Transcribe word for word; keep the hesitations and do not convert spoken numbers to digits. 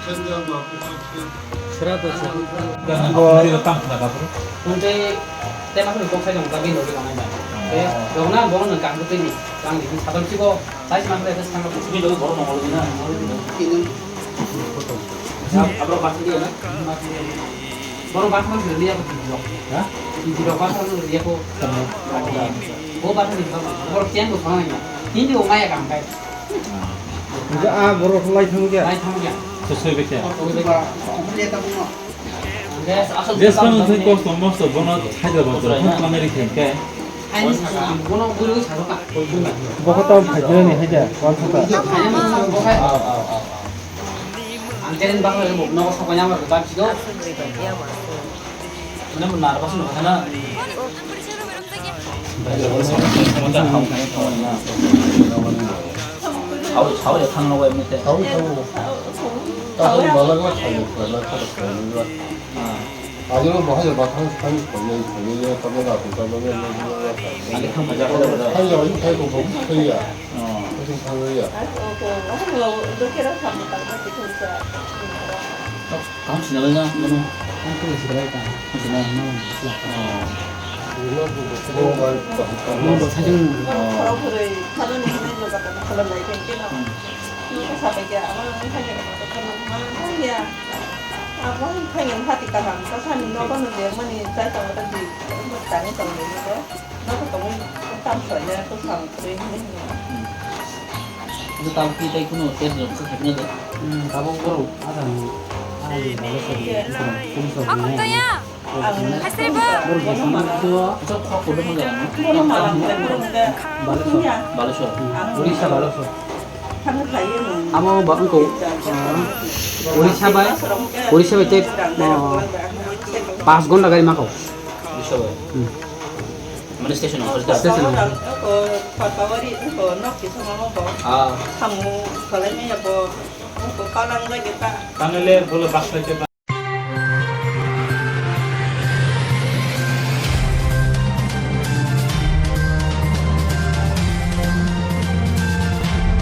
Sera to se. Bo. Tei tema kok sai dong, tapi no dong ai. Te dong na, bo no kang ko tini. Kang ni sabal chibo. Sai ma ko sang ko. Ni lo bo no ngol na. Abro ba dia na. Borok bathang rwya kho tini rok. Ha? Tini rok bathang rwya kho. Tamo. Bo bathang ni borok tiang bo thang ya. Hindi o maya kam kai. Enggak ah, borok lai thang ya. Lai thang ya. Sesuai bekhe. Borok ba, ba, ba, ba, ba. Yes, asal. Yes, kan mungkin kos tomo so bono Hyderabad to kan kami ri khe. Ai ni sa, bono bulu sa ka. Bokho tamo phaikhe ni haida, wan thangkha. Ang keren bakla rw nogo sokoi ama rw bak sido. Mane mo nar bas no kana. Sao sao ya thang nogo emite. Sao sao. Sao ya. Bala ko sao ko la sao ko la. Ajo bahai ba thang thang ko ye ko ye ta ba ko ta ba ye. Ani thang ba ja ko. Hai ya, hai ko ko hai ya. Oh. Hai thang ya. Ai ko ko. Ai ko do kera thang ta ba ki thang sa. Kam sinalai na, mano. Ang ko sinalai ta. Sinalai na. Oh. Mo bo sajung. Oh. Khoro khoro, khoro ni hwnwi joga ta kholo lai khe khe no. Hmm. Nokha sabai khe, ama wngkha khe, ma ya. Abo wngkha khe, hati kaham, kasani nogo no de, mani chai tongo ta di, tani tongo de, nogo tongwi tam soi ya, to sam soi hwnwi hwnwi. Hmm. Ito tam ki tai kuno test rok khe khakna de. Hmm, tabuk borok, ada ni, ada ni, ada ni, ada ni, ada ni. Ako to ya. Hasribo. Baleswar. Baleswar. Orissa, Baleswar. Amo ba wngkha, uh, Orissa bai, Orissa bai tei, uh, pas ghonta gari makho. Orissa bai. Hmm. Mane station o, station o. Ah. Tangale bolo baksa.